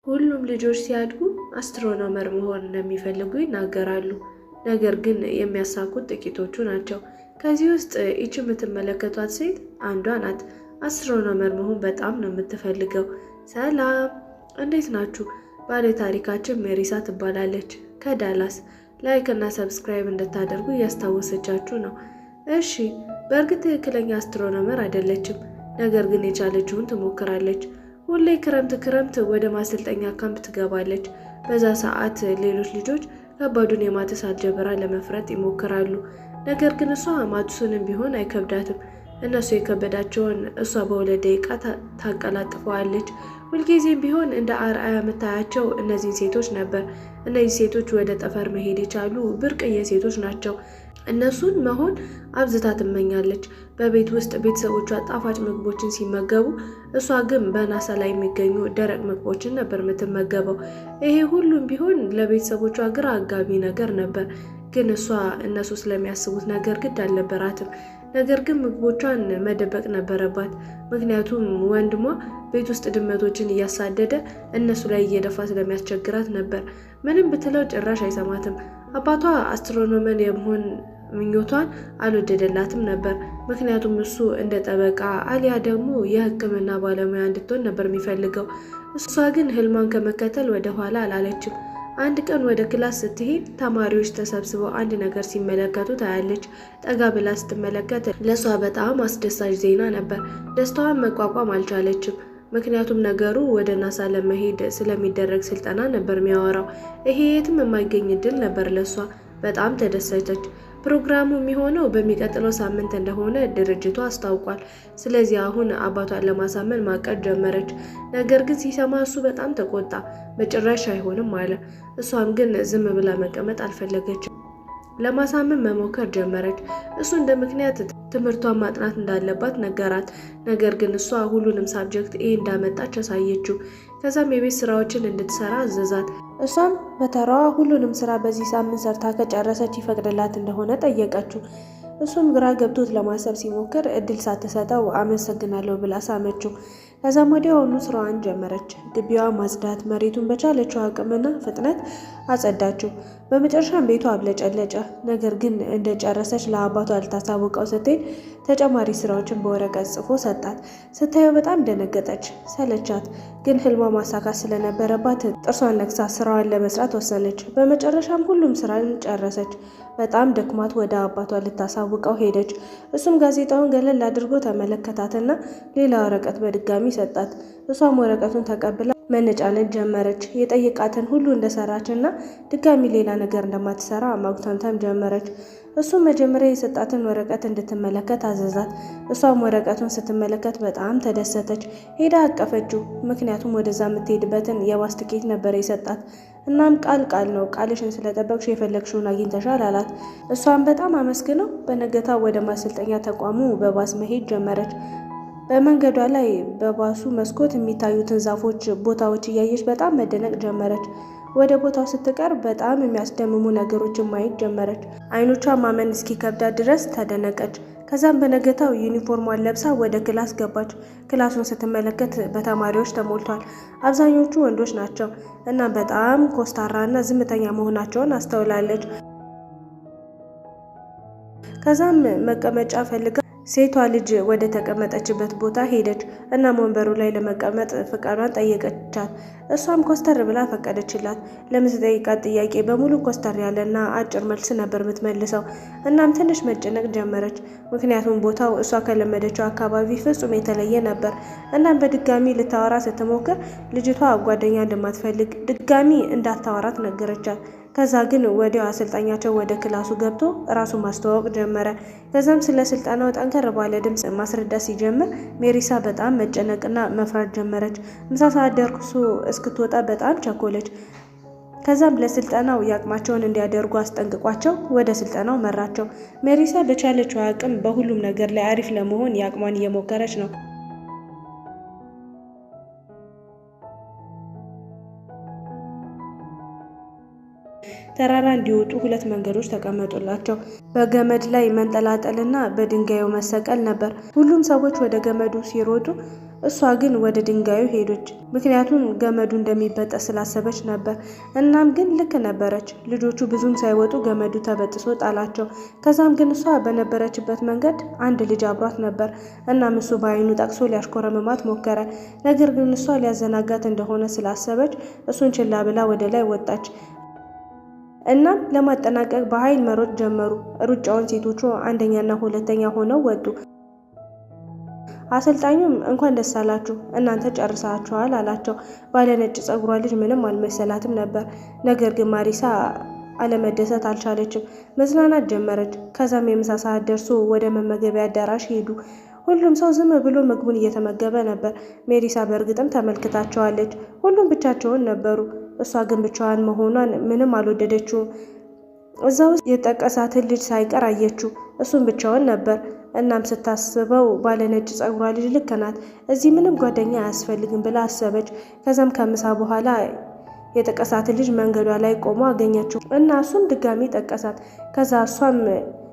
ሁሉም ልጆች ሲያድጉ astronomer መሆን እንደሚፈልጉ ይናገራሉ። ነገር ግን የሚያሳኩት ጥቂቶቹ ናቸው። ከዚህ ውስጥ ይቺ የምትመለከቷት ሴት አንዷ ናት። Astronomer መሆን በጣም ነው የምትፈልገው። ሰላም፣ እንዴት ናችሁ? ባለ ታሪካችን ሜሪሳ ትባላለች ከዳላስ። Like እና subscribe እንድታደርጉ እያስታወሰቻችሁ ነው። እሺ፣ በእርግጥ ትክክለኛ astronomer አይደለችም፣ ነገር ግን የቻለችውን ትሞክራለች። ሁሌ ክረምት ክረምት ወደ ማሰልጠኛ ካምፕ ትገባለች። በዛ ሰዓት ሌሎች ልጆች ከባዱን የ maths አልጀብራ ለመፍረጥ ይሞክራሉ። ነገር ግን እሷ maths ኡንም ቢሆን አይከብዳትም። እነሱ የከበዳቸውን እሷ በ2 ደቂቃ ታቀላጥፈዋለች። ሁልጊዜም ቢሆን እንደ አርአያ የምታያቸው እነዚህን ሴቶች ነበር። እነዚህ ሴቶች ወደ ጠፈር መሄድ የቻሉ ብርቅዬ ሴቶች ናቸው። እነሱን መሆን አብዝታ ትመኛለች። በቤት ውስጥ ቤተሰቦቿ ጣፋጭ ምግቦችን ሲመገቡ፣ እሷ ግን በናሳ ላይ የሚገኙ ደረቅ ምግቦችን ነበር የምትመገበው። ይሄ ሁሉም ቢሆን ለቤተሰቦቿ ግራ አጋቢ ነገር ነበር። ግን እሷ እነሱ ስለሚያስቡት ነገር ግድ አልነበራትም። ነገር ግን ምግቦቿን መደበቅ ነበረባት። ምክንያቱም ወንድሟ ቤት ውስጥ ድመቶችን እያሳደደ እነሱ ላይ እየደፋ ስለሚያስቸግራት ነበር። ምንም ብትለው ጭራሽ አይሰማትም። አባቷ astronomer የመሆን ምኞቷን አልወደደላትም ነበር። ምክንያቱም እሱ እንደ ጠበቃ አሊያ ደግሞ የሕክምና ባለሙያ እንድትሆን ነበር የሚፈልገው። እሷ ግን ህልሟን ከመከተል ወደ ኋላ አላለችም። አንድ ቀን ወደ class ስትሄድ ተማሪዎች ተሰብስበው አንድ ነገር ሲመለከቱ ታያለች። ጠጋ ብላ ስትመለከት ለእሷ በጣም አስደሳች ዜና ነበር። ደስታዋን መቋቋም አልቻለችም። ምክንያቱም ነገሩ ወደ ናሳ ለመሄድ ስለሚደረግ ስልጠና ነበር የሚያወራው። ይሄ የትም የማይገኝ እድል ነበር ለእሷ። በጣም ተደሰተች። ፕሮግራሙ የሚሆነው በሚቀጥለው ሳምንት እንደሆነ ድርጅቱ አስታውቋል። ስለዚህ አሁን አባቷን ለማሳመን ማቀድ ጀመረች። ነገር ግን ሲሰማ እሱ በጣም ተቆጣ። በጭራሽ አይሆንም አለ። እሷም ግን ዝም ብላ መቀመጥ አልፈለገችም። ለማሳመን መሞከር ጀመረች። እሱ እንደ ምክንያት ትምህርቷን ማጥናት እንዳለባት ነገራት። ነገር ግን እሷ ሁሉንም subject A እንዳመጣች አሳየችው። ከዛም የቤት ስራዎችን እንድትሰራ አዘዛት። እሷም በተራዋ ሁሉንም ስራ በዚህ ሳምንት ሰርታ ከጨረሰች ይፈቅድላት እንደሆነ ጠየቀችው። እሱም ግራ ገብቶት ለማሰብ ሲሞክር እድል ሳትሰጠው አመሰግናለሁ ብላ ሳመችው። ከዛም ወዲያውኑ ስራዋን ጀመረች። ግቢዋ ማጽዳት፣ መሬቱን በቻለችው አቅምና ፍጥነት አጸዳችው። በመጨረሻም ቤቷ አብለጨለጨ። ነገር ግን እንደጨረሰች ለአባቷ ልታሳውቀው ስትሄድ ተጨማሪ ስራዎችን በወረቀት ጽፎ ሰጣት። ስታየው በጣም ደነገጠች፣ ሰለቻት። ግን ህልሟ ማሳካት ስለነበረባት ጥርሷን ነክሳ ስራዋን ለመስራት ወሰነች። በመጨረሻም ሁሉም ስራን ጨረሰች። በጣም ደክሟት ወደ አባቷ ልታሳውቀው ሄደች። እሱም ጋዜጣውን ገለል አድርጎ ተመለከታትና ሌላ ወረቀት በድጋሚ ሰጣት። እሷም ወረቀቱን ተቀብላ መነጫነጭ ጀመረች። የጠየቃትን ሁሉ እንደሰራች እና ድጋሚ ሌላ ነገር እንደማትሰራ ማጉተምተም ጀመረች። እሱም መጀመሪያ የሰጣትን ወረቀት እንድትመለከት አዘዛት። እሷም ወረቀቱን ስትመለከት በጣም ተደሰተች። ሄዳ አቀፈችው። ምክንያቱም ወደዛ የምትሄድበትን የባስ ትኬት ነበር የሰጣት። እናም ቃል ቃል ነው፣ ቃልሽን ስለጠበቅሽ የፈለግሽውን አግኝተሻል አላት። እሷም በጣም አመስግነው በነገታው ወደ ማሰልጠኛ ተቋሙ በባስ መሄድ ጀመረች። በመንገዷ ላይ በባሱ መስኮት የሚታዩትን ዛፎች፣ ቦታዎች እያየች በጣም መደነቅ ጀመረች። ወደ ቦታው ስትቀርብ በጣም የሚያስደምሙ ነገሮችን ማየት ጀመረች። አይኖቿ ማመን እስኪከብዳት ድረስ ተደነቀች። ከዛም በነገታው ዩኒፎርሟን ለብሳ ወደ class ገባች። Class ኡን ስትመለከት በተማሪዎች ተሞልቷል። አብዛኞቹ ወንዶች ናቸው እና በጣም ኮስታራ እና ዝምተኛ መሆናቸውን አስተውላለች። ከዛም መቀመጫ ፈልጋ ሴቷ ልጅ ወደ ተቀመጠችበት ቦታ ሄደች። እናም ወንበሩ ላይ ለመቀመጥ ፈቃዷን ጠየቀቻት። እሷም ኮስተር ብላ ፈቀደችላት። ለምትጠይቃት ጥያቄ በሙሉ ኮስተር ያለና አጭር መልስ ነበር የምትመልሰው። እናም ትንሽ መጨነቅ ጀመረች። ምክንያቱም ቦታው እሷ ከለመደችው አካባቢ ፍጹም የተለየ ነበር። እናም በድጋሚ ልታወራ ስትሞክር ልጅቷ ጓደኛ እንደማትፈልግ ድጋሚ እንዳታወራት ነገረቻት። ከዛ ግን ወዲያው አሰልጣኛቸው ወደ class ኡ ገብቶ ራሱን ማስተዋወቅ ጀመረ። ከዛም ስለ ስልጠናው ጠንከር ባለ ድምፅ ማስረዳት ሲጀምር ሜሪሳ በጣም መጨነቅና መፍራት ጀመረች። ምሳ ሰዓት ደርሶ እስክትወጣ በጣም ቸኮለች። ከዛም ለስልጠናው የአቅማቸውን እንዲያደርጉ አስጠንቅቋቸው ወደ ስልጠናው መራቸው። ሜሪሳ በቻለችው አቅም በሁሉም ነገር ላይ አሪፍ ለመሆን የአቅሟን እየሞከረች ነው። ተራራ እንዲወጡ ሁለት መንገዶች ተቀመጡላቸው። በገመድ ላይ መንጠላጠልና በድንጋዩ መሰቀል ነበር። ሁሉም ሰዎች ወደ ገመዱ ሲሮጡ እሷ ግን ወደ ድንጋዩ ሄደች። ምክንያቱም ገመዱ እንደሚበጠስ ስላሰበች ነበር። እናም ግን ልክ ነበረች። ልጆቹ ብዙም ሳይወጡ ገመዱ ተበጥሶ ጣላቸው። ከዛም ግን እሷ በነበረችበት መንገድ አንድ ልጅ አብሯት ነበር። እናም እሱ በአይኑ ጠቅሶ ሊያሽኮረምማት ሞከረ። ነገር ግን እሷ ሊያዘናጋት እንደሆነ ስላሰበች እሱን ችላ ብላ ወደ ላይ ወጣች። እናም ለማጠናቀቅ በኃይል መሮጥ ጀመሩ። ሩጫውን ሴቶቹ አንደኛና ሁለተኛ ሆነው ወጡ። አሰልጣኙም እንኳን ደስ አላችሁ እናንተ ጨርሳችኋል አላቸው። ባለነጭ ጸጉሯ ልጅ ምንም አልመሰላትም ነበር። ነገር ግን ማሪሳ አለመደሰት አልቻለችም። መዝናናት ጀመረች። ከዛም የምሳ ሰዓት ደርሶ ወደ መመገቢያ አዳራሽ ሄዱ። ሁሉም ሰው ዝም ብሎ ምግቡን እየተመገበ ነበር። ሜሪሳ በእርግጥም ተመልክታቸዋለች። ሁሉም ብቻቸውን ነበሩ። እሷ ግን ብቻዋን መሆኗን ምንም አልወደደችውም። እዛ ውስጥ የጠቀሳትን ልጅ ሳይቀር አየችው። እሱም ብቻውን ነበር። እናም ስታስበው ባለነጭ ጸጉሯ ልጅ ልክ ናት፣ እዚህ ምንም ጓደኛ አያስፈልግም ብላ አሰበች። ከዛም ከምሳ በኋላ የጠቀሳትን ልጅ መንገዷ ላይ ቆሞ አገኘችው እና እሱም ድጋሚ ጠቀሳት። ከዛ እሷም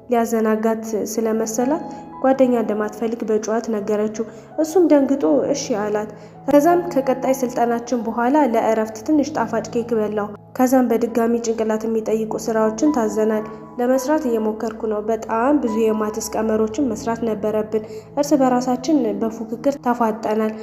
ሊያዘናጋት ስለመሰላት ጓደኛ እንደማትፈልግ በጩኸት ነገረችው። እሱም ደንግጦ እሺ አላት። ከዛም ከቀጣይ ስልጠናችን በኋላ ለእረፍት ትንሽ ጣፋጭ ኬክ በላው። ከዛም በድጋሚ ጭንቅላት የሚጠይቁ ስራዎችን ታዘናል። ለመስራት እየሞከርኩ ነው። በጣም ብዙ የ maths ቀመሮችን መስራት ነበረብን። እርስ በራሳችን በፉክክር ተፋጠናል።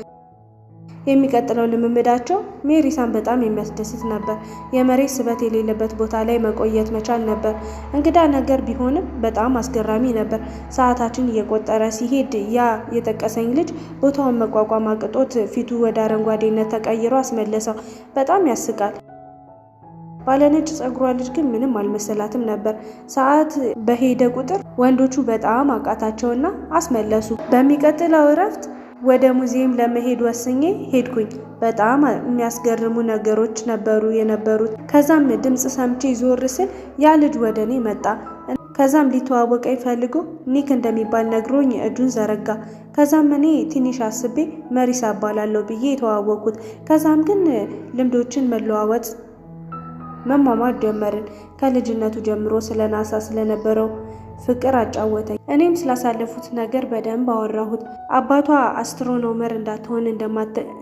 የሚቀጥለው ልምምዳቸው ሜሪሳን በጣም የሚያስደስት ነበር። የመሬት ስበት የሌለበት ቦታ ላይ መቆየት መቻል ነበር። እንግዳ ነገር ቢሆንም በጣም አስገራሚ ነበር። ሰዓታችን እየቆጠረ ሲሄድ ያ የጠቀሰኝ ልጅ ቦታውን መቋቋም አቅቶት ፊቱ ወደ አረንጓዴነት ተቀይሮ አስመለሰው። በጣም ያስቃል። ባለነጭ ጸጉሯ ልጅ ግን ምንም አልመሰላትም ነበር። ሰዓት በሄደ ቁጥር ወንዶቹ በጣም አቃታቸውና አስመለሱ። በሚቀጥለው እረፍት ወደ ሙዚየም ለመሄድ ወስኜ ሄድኩኝ። በጣም የሚያስገርሙ ነገሮች ነበሩ የነበሩት። ከዛም ድምፅ ሰምቼ ዞር ስል ያ ልጅ ወደ እኔ መጣ። ከዛም ሊተዋወቀኝ ፈልጎ ኒክ እንደሚባል ነግሮኝ እጁን ዘረጋ። ከዛም እኔ ትንሽ አስቤ መሪሳ እባላለሁ ብዬ የተዋወቅኩት። ከዛም ግን ልምዶችን መለዋወጥ መሟሟት ጀመርን። ከልጅነቱ ጀምሮ ስለ ናሳ ስለነበረው ፍቅር አጫወተኝ። እኔም ስላሳለፉት ነገር በደንብ አወራሁት። አባቷ astronomer እንዳትሆን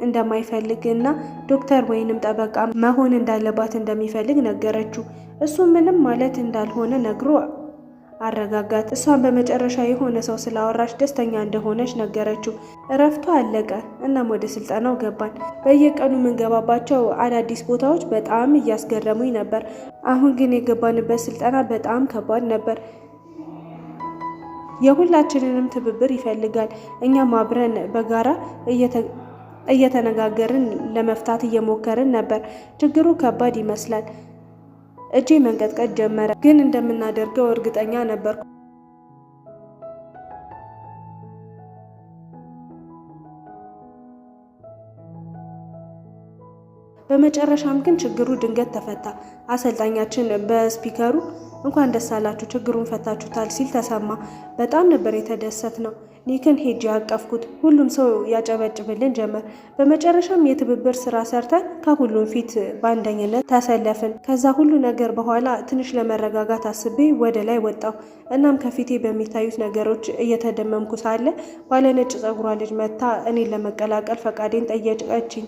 እንደማይፈልግ እና ዶክተር ወይንም ጠበቃ መሆን እንዳለባት እንደሚፈልግ ነገረችው። እሱ ምንም ማለት እንዳልሆነ ነግሮ አረጋጋት። እሷን በመጨረሻ የሆነ ሰው ስላወራች ደስተኛ እንደሆነች ነገረችው። እረፍቷ አለቀ። እናም ወደ ስልጠናው ገባን። በየቀኑ የምንገባባቸው አዳዲስ ቦታዎች በጣም እያስገረሙኝ ነበር። አሁን ግን የገባንበት ስልጠና በጣም ከባድ ነበር። የሁላችንንም ትብብር ይፈልጋል። እኛም አብረን በጋራ እየተነጋገርን ለመፍታት እየሞከርን ነበር። ችግሩ ከባድ ይመስላል። እጄ መንቀጥቀጥ ጀመረ፣ ግን እንደምናደርገው እርግጠኛ ነበርኩ። በመጨረሻም ግን ችግሩ ድንገት ተፈታ። አሰልጣኛችን በስፒከሩ እንኳን ደስ አላችሁ ችግሩን ፈታችሁታል ሲል ተሰማ። በጣም ነበር የተደሰትነው። ኒክን ሄጄ ያቀፍኩት፣ ሁሉም ሰው ያጨበጭብልን ጀመር። በመጨረሻም የትብብር ስራ ሰርተን ከሁሉም ፊት በአንደኝነት ተሰለፍን። ከዛ ሁሉ ነገር በኋላ ትንሽ ለመረጋጋት አስቤ ወደ ላይ ወጣሁ። እናም ከፊቴ በሚታዩት ነገሮች እየተደመምኩ ሳለ ባለነጭ ጸጉሯ ልጅ መታ እኔን ለመቀላቀል ፈቃዴን ጠየቀችኝ።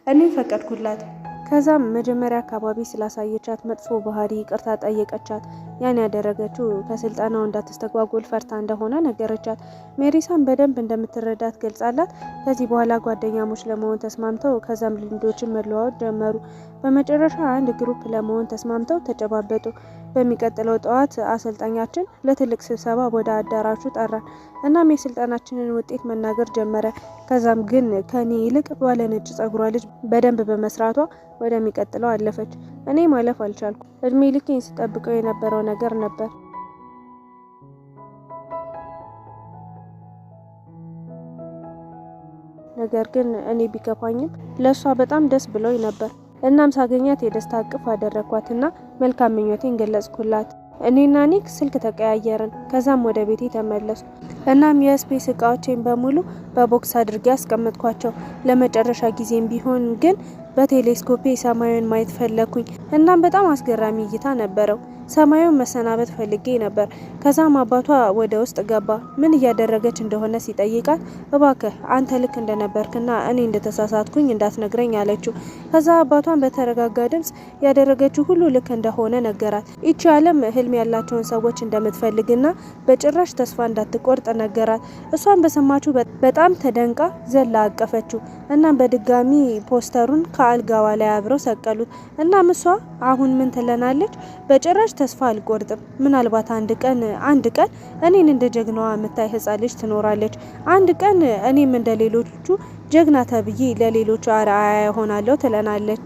እኔም ፈቀድኩላት። ከዛም መጀመሪያ አካባቢ ስላሳየቻት መጥፎ ባህሪ ይቅርታ ጠየቀቻት። ያን ያደረገችው ከስልጠናው እንዳትስተጓጎል ፈርታ እንደሆነ ነገረቻት። ሜሪሳን በደንብ እንደምትረዳት ገልጻላት። ከዚህ በኋላ ጓደኛሞች ለመሆን ተስማምተው ከዛም ልምዶችን መለዋወጥ ጀመሩ። በመጨረሻ አንድ group ለመሆን ተስማምተው ተጨባበጡ። በሚቀጥለው ጠዋት አሰልጣኛችን ለትልቅ ስብሰባ ወደ አዳራሹ ጠራን። እናም የስልጠናችንን ውጤት መናገር ጀመረ። ከዛም ግን ከኔ ይልቅ ባለነጭ ጸጉሯ ልጅ በደንብ በመስራቷ ወደሚቀጥለው አለፈች። እኔ ማለፍ አልቻልኩ። እድሜ ልኬን ስጠብቀው የነበረው ነገር ነበር። ነገር ግን እኔ ቢከፋኝም ለእሷ በጣም ደስ ብሎኝ ነበር። እናም ሳገኛት የደስታ እቅፍ አደረግኳትና መልካም ምኞቴን ገለጽኩላት። እኔና ኒክ ስልክ ተቀያየርን። ከዛም ወደ ቤቴ ተመለስኩ። እናም የ space እቃዎቼን በሙሉ በ box አድርጌ አስቀመጥኳቸው። ለመጨረሻ ጊዜም ቢሆን ግን በቴሌስኮፔ ሰማዩን ማየት ፈለኩኝ። እናም በጣም አስገራሚ እይታ ነበረው። ሰማዩን መሰናበት ፈልጌ ነበር። ከዛም አባቷ ወደ ውስጥ ገባ። ምን እያደረገች እንደሆነ ሲጠይቃት እባክህ አንተ ልክ እንደነበርክና እኔ እንደተሳሳትኩኝ እንዳትነግረኝ አለችው። ከዛ አባቷን በተረጋጋ ድምጽ ያደረገችው ሁሉ ልክ እንደሆነ ነገራት። ይቺ ዓለም ህልም ያላቸውን ሰዎች እንደምትፈልግና በጭራሽ ተስፋ እንዳትቆርጥ ነገራት። እሷን በሰማችው በጣም ተደንቃ ዘላ አቀፈችው። እናም በድጋሚ ፖስተሩን ከአልጋዋ ላይ አብረው ሰቀሉት። እናም እሷ አሁን ምን ትለናለች? በጭራሽ ተስፋ አልቆርጥም። ምናልባት አንድ ቀን አንድ ቀን እኔን እንደ ጀግናዋ የምታይ ህጻን ልጅ ትኖራለች። አንድ ቀን እኔም እንደ ሌሎቹ ጀግና ተብዬ ለሌሎቹ አርአያ እሆናለሁ ትለናለች።